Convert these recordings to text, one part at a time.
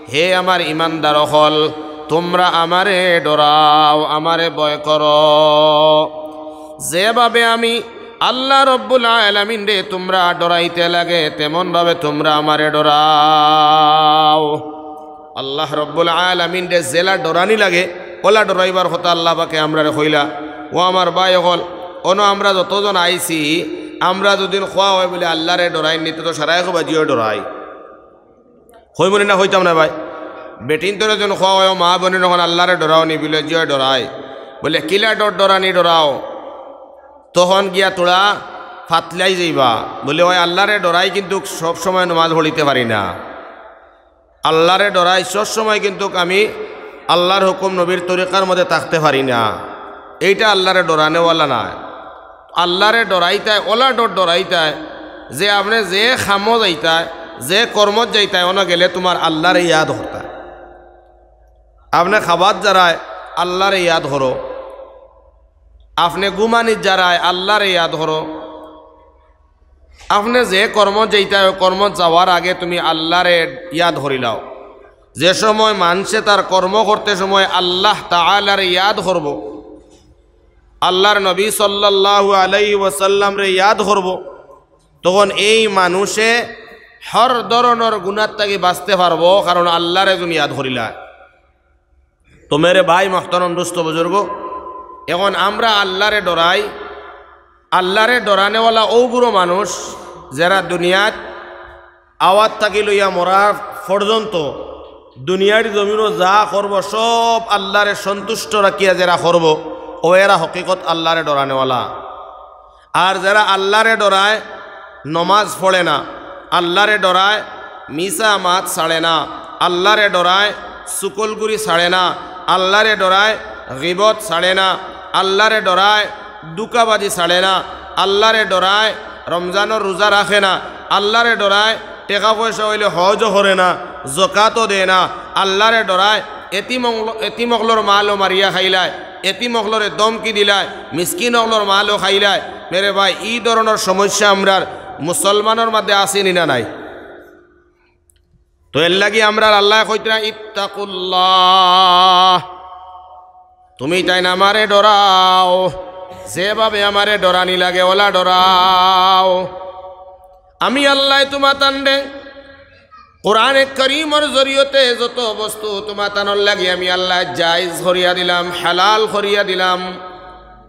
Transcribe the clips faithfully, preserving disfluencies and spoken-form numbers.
হে আমার ইমানদার অকল, তুমরা আমারে ডরাও, আমারে ভয় করো। যেভাবে আমি আল্লাহ রব্বুল আলামিনরে তুমরা ডরাইতে লাগে, তেমন ভাবে তুমরা আমারে ডরাও। আল্লাহ রব্বুল আলামিনরে যেলা ডরানি লাগে, ওলা ডরাইবার কথা আল্লাহ পাকে আমরারে কইলা। ও আমার ভাই অকল, অনো আমরা যতজন আইছি, আমরা যুদি কওয়া অয় বুলে আল্লাহরে ডরাইন নি, তে তো সারায় কইবা জিও ডরাই। কইমু নি না কইতাম না ভাই? বেটিন্তরে যুদি কওয়া অয়, "ও মা বইন অকল, আল্লাহরে ডরাও নি?" বুলে, "জিও ডরাই।" বুলে, "কিলা ডর ডরানি ডরাও?" তখন গিয়া থুড়া ফাতলাই যাইবা। বুলে, "ওই আল্লাহরে ডরাই, কিন্তুক সব সময় নমাজ পড়িতে পারি না। আল্লাহরে ডরাই, সব সময় কিন্তুক আমি আল্লাহর হুকুম নবীর তরিকার মধ্যে থাকতে পারি না।" এইটা আল্লাহরে ডরানেওয়ালা নায়। আল্লাহরে ডরাইতায়, ওলা ডর ডরাইতায়, যে আপনে যে কামো যাইতায়, যে কর্মত যাইতায়, অনো গেলে তুমার আল্লাহরে ইয়াদ করতায়। আপনে খাবাত যারায়, আল্লাহরে ইয়াদ করো। আপনে ঘুমানিত যারায়, আল্লাহরে ইয়াদ করো। আপনে যে কর্মত যাইতায়, ওই কর্মত যাওয়ার আগে তুমি আল্লাহরে ইয়াদ করিলাও। যে সময় মানষে তার কর্ম করতে সময় আল্লাহ তাআলারে ইয়াদ করবো, আল্লাহর নবী সাল্লাল্লাহু আলাইহি ওয়াসাল্লামরে ইয়াদ করবো, তখন এই মানুষে হর ধরনর গুনার থাকি বাঁচতে পারবো, কারণ আল্লাহরে তুমি ইয়াদ করিলা। তো মেরে ভাই, মহতরম দোস্ত বুজুর্গ, এখন আমরা আল্লাহরে ডরাই। আল্লাহরে ডরানেওয়ালা অউ বুড়ো মানুষ, যেরা দুনিয়াত আওয়াত থাকি লইয়া মরার পর্যন্ত দুনিয়ার জমিনো যা করবো, সব আল্লাহরে সন্তুষ্ট রাখিয়া যেরা করবো, ও এরা হকিকত আল্লাহরে ডরানেওয়ালা। আর যেরা আল্লাহরে ডরায়, নমাজ পড়ে না, আল্লাহরে ডরায়, মিছা মাত ছাড়ে না, আল্লাহরে ডরায়, চুগলখুরি ছাড়ে না, আল্লাহরে ডরায়, গিবত ছাড়ে না, আল্লাহরে ডরায়, ধুকাবাজি ছাড়ে না, আল্লাহরে ডরায়, রমজানর রোজা রাখে না, আল্লাহরে ডরায়, টেকা পয়সা অইলে হজও করে না, জকাতও দেয় না, আল্লাহরে ডরায়, এতিম অকল-, এতিম অকলর মালও মারিয়া খাইলায়, এতিম অকলরে ধমকি দিলায়, মিসকিন অকলর মালও খাইলায়। মেরে ভাই, ই ধরনর সমস্যা আমরার মুসলমানর মধ্যে আছে নি না নাই? তো এর লাগি আমরার আল্লায় কইতরা, "ইত্তাকুল্লাহ, তুমি তাইন আমারে ডরাও, যেভাবে আমারে ডরানি লাগে ওলা ডরাও।" আমি আল্লায় তুমাতানরে কোরআনে করিমর জরিয়তে যত বস্তু তুমাতানর লাগি আমি আল্লায় জায়েজ করিয়া দিলাম, হালাল করিয়া দিলাম,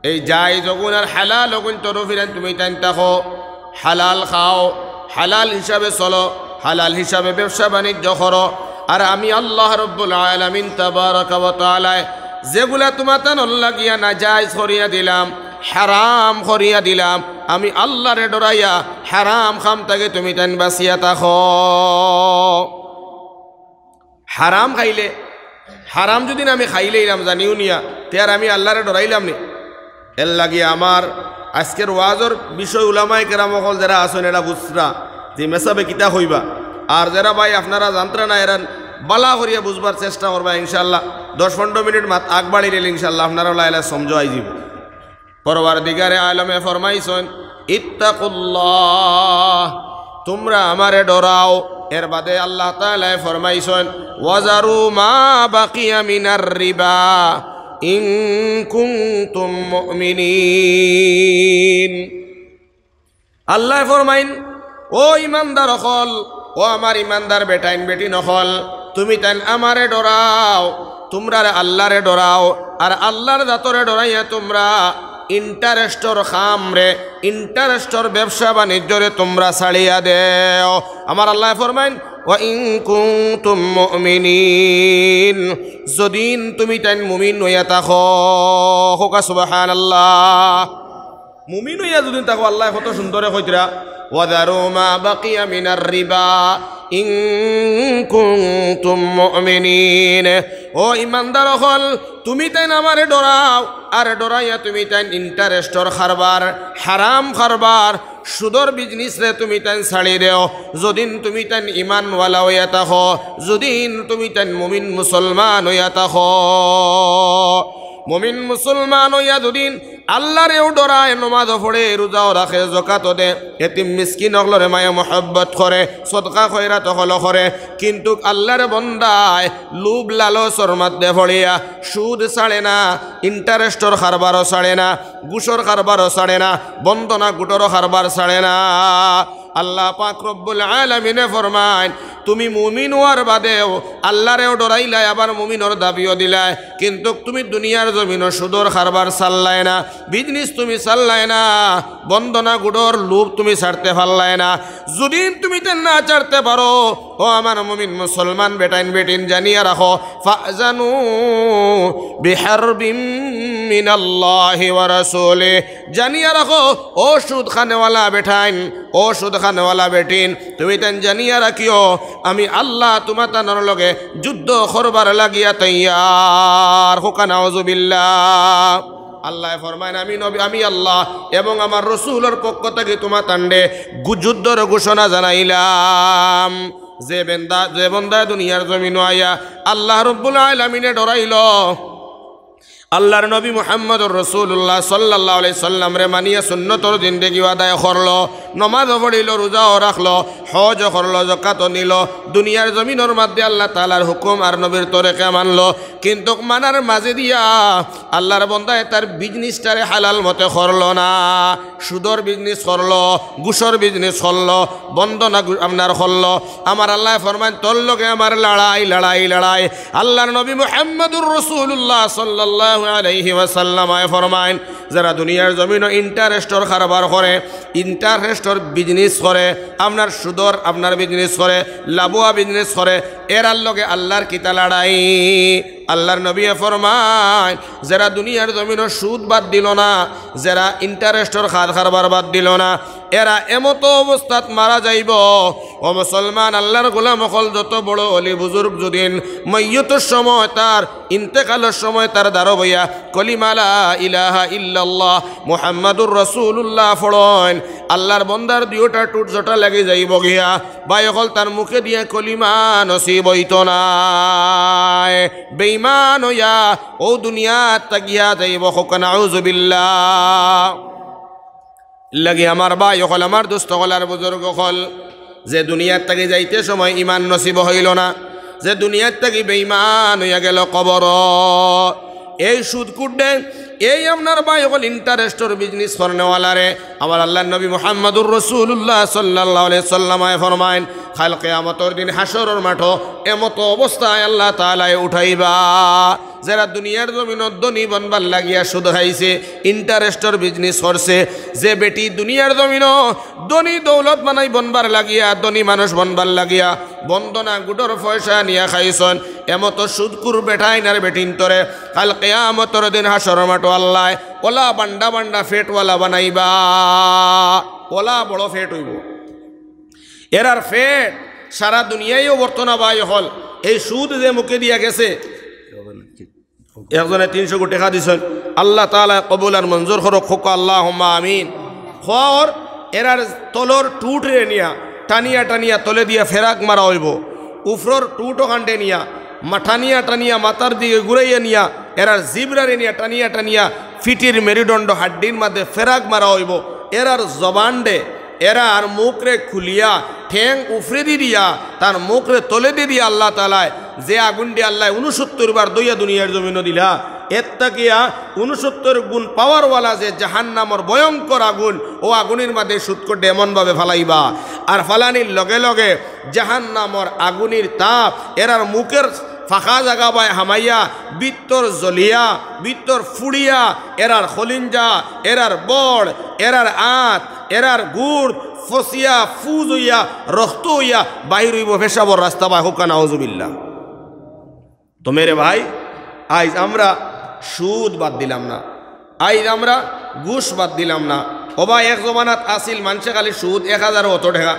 এই জায়েজ অগুন আর হালাল অগুন তরফিরান তুমি তাইন থাকো, হালাল খাও, হালাল হিসাবে চলো, হালাল হিসাবে ব্যবসা বাণিজ্য করো। আর আমি আল্লাহ রব্বুল আলামিন তাবারাকা ওয়া তাআলায় যেগুলা তুমাতানর লাগিয়া নাজায়েজ করিয়া দিলাম, হারাম করিয়া দিলাম, আমি আল্লাহরে ডরাইয়া হারাম কাম থাকি তুমি তাইন বাঁচিয়া থাকো। হারাম খাইলে, হারাম যুদি আমি খাইলাইলাম জানিও নিয়া, তে আর আমি আল্লাহরে ডরাইলাম নি? এর লাগি আমার আজকের ওয়াজর বিষয় উলামায়ে কেরাম অকল যেরা আছইন, এরা বুঝরা যে মেসাবে কিতা কইবা। আর যেরা ভাই আপনারা জানতরা না, এরা বালা করিয়া বুঝবার চেষ্টা করবা ইনশাআল্লাহ। দশ পনেরো মিনিট মাত আগ বাড়িলে ইনশাআল্লাহ আপনারা লাইলা সমঝ আই যিবো। পরওয়ারদিগারে আলমে ফরমাইছইন, "ইত্তাকুল্লাহ, তুমরা আমারে ডরাও।" এর বাদে আল্লাহ তাআলায় ফরমাইছইন, "ওয়াজারু মা বাকিয়া মিনার রিবা ইন কুনতুম মুমিনিন।" আল্লায় ফরমাইন, "ও ইমানদার অকল, ও আমার ইমানদার বেটাইন বেটিন অকল, তুমি তাইন আমারে ডরাও, তুমরারে আল্লাহরে ডরাও, আর আল্লাহর জাতরে ডরাইয়া তুমরা ইন্টারেস্টর কামরে, ইন্টারেস্টর ব্যবসা বাণিজ্যরে তুমরা ছাড়িয়া দেও।" আমার আল্লায় ফরমাইন, "ওয়া ইন কুনতুম মুমিনিন, যদিন তুমি তাইন মুমিন অইয়া থাকো।" কউক্কা সুবহানাল্লাহ। মুমিন অইয়া যদিন থাকো, আল্লায় কত সুন্দরে কইতরা, "ওয়াজারু মা বাকিয়া মিনার রিবা ইন কুনতুম মুমিনিন।" ও ইমানদার অকল, তুমি তাইন আমারে ডরাও, আর ডরাইয়া তুমি তাইন ইন্টারেস্টর কারবার, হারাম কারবার, সুদর বিজনেসরে তুমি তাইন ছাড়ি দেও, যদিন তুমি তাইন ইমানওয়ালা অইয়া থাকো, যদিন তুমি তাইন মুমিন মুসলমান অইয়া থাকো। মুমিন মুসলমান অইয়া যদিন আল্লারেও ডরায়, নমাজও পড়ে, রোজাও রাখে, জকাতও দে, এতিম মিসকিন অকলরে মায়া মহব্বত করে, সদকা খয়রাত অকল করে, কিন্তুক আল্লার বন্দায় লোভ লালচর মাঝে পড়িয়া সুদ ছাড়ে না, ইন্টারেস্টর কারবারও ছাড়ে না, ঘুষর কারবারও ছাড়ে না, বন্দনা গুটরও কারবার ছাড়ে না। আল্লাহ পাক রব্বুল আলামিনে ফরমাইন, তুমি মুমিন অওয়ার বাদেও আল্লারেও ডরাইলায়, আবার মুমিনর দাবিও দিলায়, কিন্তুক তুমি দুনিয়ার জমিনো সুদর কারবার ছাড়লায় না, বিজনেস তুমি ছাড়লায় না, বন্দনা গুটর লোভ তুমি ছাড়তে পারলায় না। যুদি তুমি ইতা না ছাড়তে পারো, ও আমার মুমিন মুসলমান বেটাইন বেটিন, জানিয়া রাখো, ফাজানু বিহারবিম মিনাল্লাহি ওয়া রাসূলিহি। জানিয়া রাখো, ও সুদ খানেওয়ালা বেটাইন, ও সুদ খানেওয়ালা বেটিন, তুমি তাইন জানিয়া রাখিও, আমি আল্লাহ তুমাতানর লগে যুদ্ধ করবার লাগিয়া তৈয়ার। কউক্কা নাউজুবিল্লাহ। আল্লায় ফরমাইন, আমি নবী, আমি আল্লাহ এবং আমার রসুলর পক্ষ থাকি তুমাতানরে গু-, যুদ্ধর ঘোষণা জানাইলাম। যে বেন্দা, যে বন্দায় দুনিয়ার জমিনো আইয়া আল্লাহ রব্বুল আলামিনে ডরাইলো, আল্লার নবী মুহাম্মদুর রাসূলুল্লাহ সাল্লাল্লাহু আলাইহি সাল্লামরে মানিয়া সুন্নতর জিন্দেগিও আদায় করলো, নমাজও পড়িলো, রোজাও রাখলো, হজও করলো, জকাতও নিলো, দুনিয়ার জমিনর মাঝে আল্লাহ তাআলার হুকুম আর নবীর তরিকা মানলো, কিন্তুক মানার মাঝে দিয়া আল্লার বন্দায় তার বিজনেসটারে হালাল মতে করলো না, সুদর বিজনেস করলো, ঘুষর বিজনেস করলো, বন্দনা গু-, আপনার করলো। আমার আল্লায় ফরমাইন, তোর লগে আমার লড়াই, লড়াই, লড়াই। আল্লার নবী মুহাম্মদুর রাসূলুল্লাহ সাল্লাল্লাহু আলাইহি ওয়াসাল্লাম আয় ফরমাইন, যারা দুনিয়ার জমিনো ইন্টারেস্টর কারবার করে, ইন্টারেস্টর বিজনেস করে, আপনার সুদর আপনার বিজনেস করে, লাভুয়া বিজনেস করে, এরার লগে আল্লার কিতা লড়াই? আল্লার নবীয়ে ফরমাইন, যারা দুনিয়ার জমিনো সুদ বাদ দিলো না, যারা ইন্টারেস্টর কাজ কারবার বাদ দিলো না, এরা এমতো অবস্থাত মারা যাইবো। ও মুসলমান, আল্লার গোলাম অকল, যত বড় অলি বুজুর্গ যুদিন মইয়তর সময়, তার ইন্তেকালর সময় তার দারো বইয়া কলিমা লা ইলাহা ইল্লাল্লাহ মুহাম্মাদুর রাসূলুল্লাহ ফড়ইন, আল্লার বন্দার দুইওটা টুট জটা লাগি যাইবো গিয়া। ভাই অকল, তার মুখে দিয়া কলিমা নসিব অইতো নায়। বেইমান অইয়া অউ দুনিয়াত থাকিয়া যাইবো, কউক্কা নাউজুবিল্লাহ। লাগি আমার ভাই অকল, আমার দোস্ত অকল আর বুজুর্গ অকল, যে দুনিয়াত থাকি যাইতে সময় ইমান নসিব অইলো না, যে দুনিয়াত থাকি বেইমান অইয়া গেলো কবরো, এই সুদ কুটে, এই আপনার ভাই অকল ইন্টারেস্টর বিজনেস করনেওয়ালারে, আমার আল্লার নবী মুহাম্মাদুর রাসূলুল্লাহ সাল্লাল্লাহু আলাইহি সাল্লাম আয় ফরমাইন, কাইল কিয়ামতর দিন হাশরর মাঠো এমতো অবস্থায় আল্লাহ তাআলায় উঠাইবা, যারা দুনিয়ার জমিনো ধনী বনবার লাগিয়া সুদ খাইছে, ইন্টারেস্টর বিজনেস করছে, যে বেটি দুনিয়ার জমিনো ধনী দৌলত বানাই বনবার লাগিয়া, ধনী মানুষ বনবার লাগিয়া বন্দনা গুটর পয়সা নিয়া খাইছইন, এমতো সুদকুর বেটাইন আর বেটিন্তরে কাইল কিয়ামতর দিন হাশরর মাঠো আল্লায় অলা বান্ডা বান্ডা ফেটওয়ালা বানাইবা, অলা বড় ফেট অইবো। এরার ফেট সারা দুনিয়ায়ও ভরতো না ভাই অকল। এই সুদ যে মুখে দিয়া গেছে, একজনে তিনশো কোটি টেকা দিছইন, আল্লাহ তাআলায় কবুল আর মঞ্জুর করউক, কউক্কা আল্লাহুম্মা আমিন। খোয়ার এরার তলর টুটরে নিয়া টানিয়া টানিয়া তলে দিয়া ফেরাক মারা অইবো, উফরর টুট অখানরে নিয়া মা-, টানিয়া টানিয়া মাথার দিকে ঘুরাইয়া নিয়া এরার জিবরারে নিয়া টানিয়া টানিয়া ফিটির মেরুদণ্ড হাড্ডির মাঝে ফেরাক মারা অইবো। এরার জবানরে, এরার মুখরে খুলিয়া, ঠেং উফরেদি দিয়া, তার মুখরে তলেদি দিয়া আল্লাহ তাআলায় যে আগুনরে আল্লায় ঊনসত্তর বার ধইয়া দুনিয়ার জমিনো দিলা, এর থাকিয়া ঊনসত্তর গুণ পাওয়ারওয়ালা যে জাহান্নামর ভয়ঙ্কর আগুন, অউ আগুনর মাঝে সুদকুররে এমনভাবে ফালাইবা, আর ফালানির লগে লগে জাহান্নামর আগুনর তাপ এরার মুখর ফাঁকা জাগাবায় হামাইয়া, ভিতর জ্বলিয়া, ভিতর ফুড়িয়া, এরার খলিঞ্জা, এরার বড়, এরার আত, এরার গুড় ফসিয়া ফুজ অইয়া, রক্ত অইয়া বাইর অইবো পেশাবর রাস্তাবায়, কউক্কা নাউজুবিল্লাহ। তো মেরে ভাই, আইজ আমরা সুদ বাদ দিলাম না, আইজ আমরা ঘুষ বাদ দিলাম না। ওবা এক জমানাত আছিল মানষে খালি সুদ এক হাজারো অত টেকা,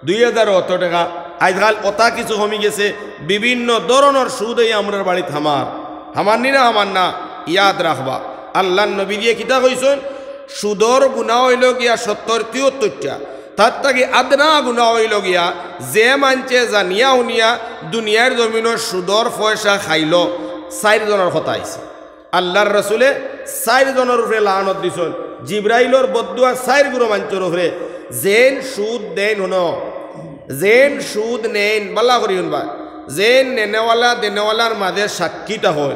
দুই হাজারো অত টেকা, আইজকাল অতা কিছু কমি গেছে। বিভিন্ন ধরনর সুদ অউ আমরার বাড়িত হামার, হামার নি না, হামার না। ইয়াদ রাখবা, আল্লার নবীজিয়ে কিতা কইছইন, সুদর গুনা অইলো গিয়া সত্তর তিহত্তরটা, তার থাকি আদনা গুনা অইলো গিয়া যে মানষে জানিয়া হুনিয়া দুনিয়ার জমিনো সুদর পয়সা খাইলো, চাইর জনর কথা আইছে। আল্লার রসুলে চাইর জনর উপরে লানত দিছইন। জিব্রাইলর বদদুয়া চাইর গুরু মানষর উপরে। যেইন সুদ দেইন, হুনো, যেইন সুদ নেইন, বালা করি হুনবা, যেইন নেনেওয়ালা দেনেওয়ালার মাঝে সাক্ষীটা হয়,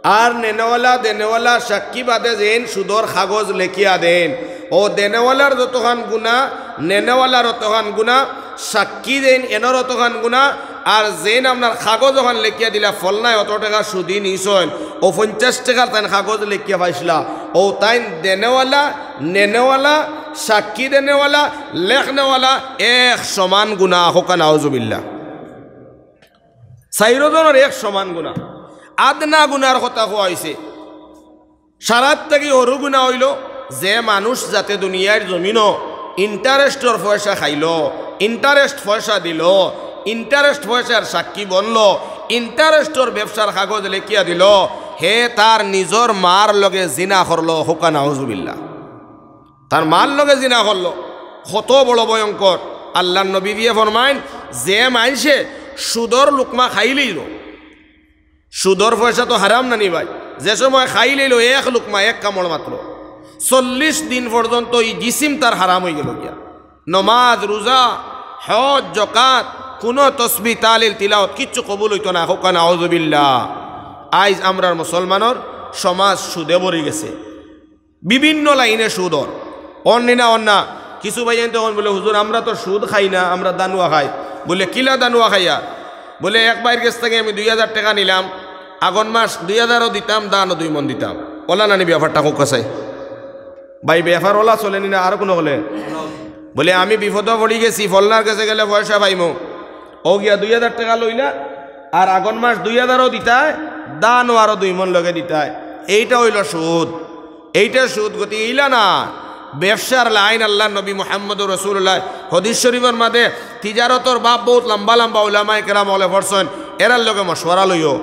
আর নেনেওয়ালা দেনেওয়ালা সাক্ষী বাদে যেইন সুদর কাগজ লেখিয়া দেইন, অউ দেনেওয়ালার যতখান গুনা, নেনেওয়ালার অতখান গুনা, সাক্ষী যেইন এনর অতখান গুনা, আর যেইন আপনার কাগজ অখান লেখিয়া দিলা, ফলনায় অত টেকা সুদি নিছইন, অউ পঞ্চাশ টেকার তাইন কাগজ লেখিয়া পাইছলা, অউ তাইন দেনেওয়ালা, নেনেওয়ালা, সাক্ষী দেনেওয়ালা, লেখনেওয়ালা এক সমান গুনা, কউক্কা নাউজুবিল্লাহ। চাইরো জনর এক সমান গুনা। আদনা গুনার কথা কওয়া অইছে। সারাত থাকি হুরু গুনা অইলো, যে মানুষ যাতে দুনিয়ার জমিনো ইন্টারেস্টর পয়সা খাইলো, ইন্টারেস্ট পয়সা দিলো, ইন্টারেস্ট পয়সার সাক্ষী বনলো, ইন্টারেস্টর ব্যবসার কাগজ লেখিয়া দিলো, হে তার নিজর মার লগে জিনা করলো, কউক্কা নাউজুবিল্লাহ। তার মার লগে জিনা করলো, কত বড় ভয়ঙ্কর। আল্লার নবীজিয়ে ফরমাইন, যে মানষে সুদর লুকমা খাইলিলো, সুদর পয়সা তো হারাম নানি ভাই, যে সময় খাইলিলো এক লুকমা, এক কামড় মাত্র, চল্লিশ দিন পর্যন্ত ই জিসিম তার হারাম অইগেলো গিয়া। নমাজ, রুজা, হজ, জকাত, কুনু তসবিহ, তাহলিল, তিলাওত কিচ্ছু কবুল অইতো না, কউক্কা নাউজুবিল্লাহ। আইজ আমরার মুসলমানর সমাজ সুদে ভরি গেছে। বিভিন্ন লাইনে সুদ অর। অর নি না, অর না। কিছু ভাইয়াইন্তে কইন বুলে, "হুজুর, আমরা তো সুদ খাই না, আমরা দানুয়া খাই।" বুলে, "কিলা দানুয়া খাইয়া?" বুলে, "এক ভাইর গেছ থাকি আমি দুই হাজার টেকা নিলাম, আগন মাস দুই হাজারও দিতাম, দানও দুই মন দিতাম।" অলা নানি ব্যাপারটা, কউক্কা চাই। ভাই, ব্যাপার অলা চলে নি না, আরো কুনু অকলে? বুলে, "আমি বিপদো পড়ি গেছি, ফলনার গেছে গেলে পয়সা পাইমু।" অউ গিয়া দুই হাজার টেকা লইলা, আর আগন মাস দুই হাজারও দিতায়, দানও আরো দুই মন লগে দিতায়। এইটা অইলো সুদ। এইটা সুদ। গতি ইলা না, ব্যবসার লাইন। আল্লার নবী মুহাম্মদুর রাসূলুল্লাহ হদিস শরিফর মাঝে তিজারতর বাব বউত লাম্বা লাম্বা উলামায়ে কেরাম অকলে পড়ছইন, এরার লগে মশওয়ারা লইও।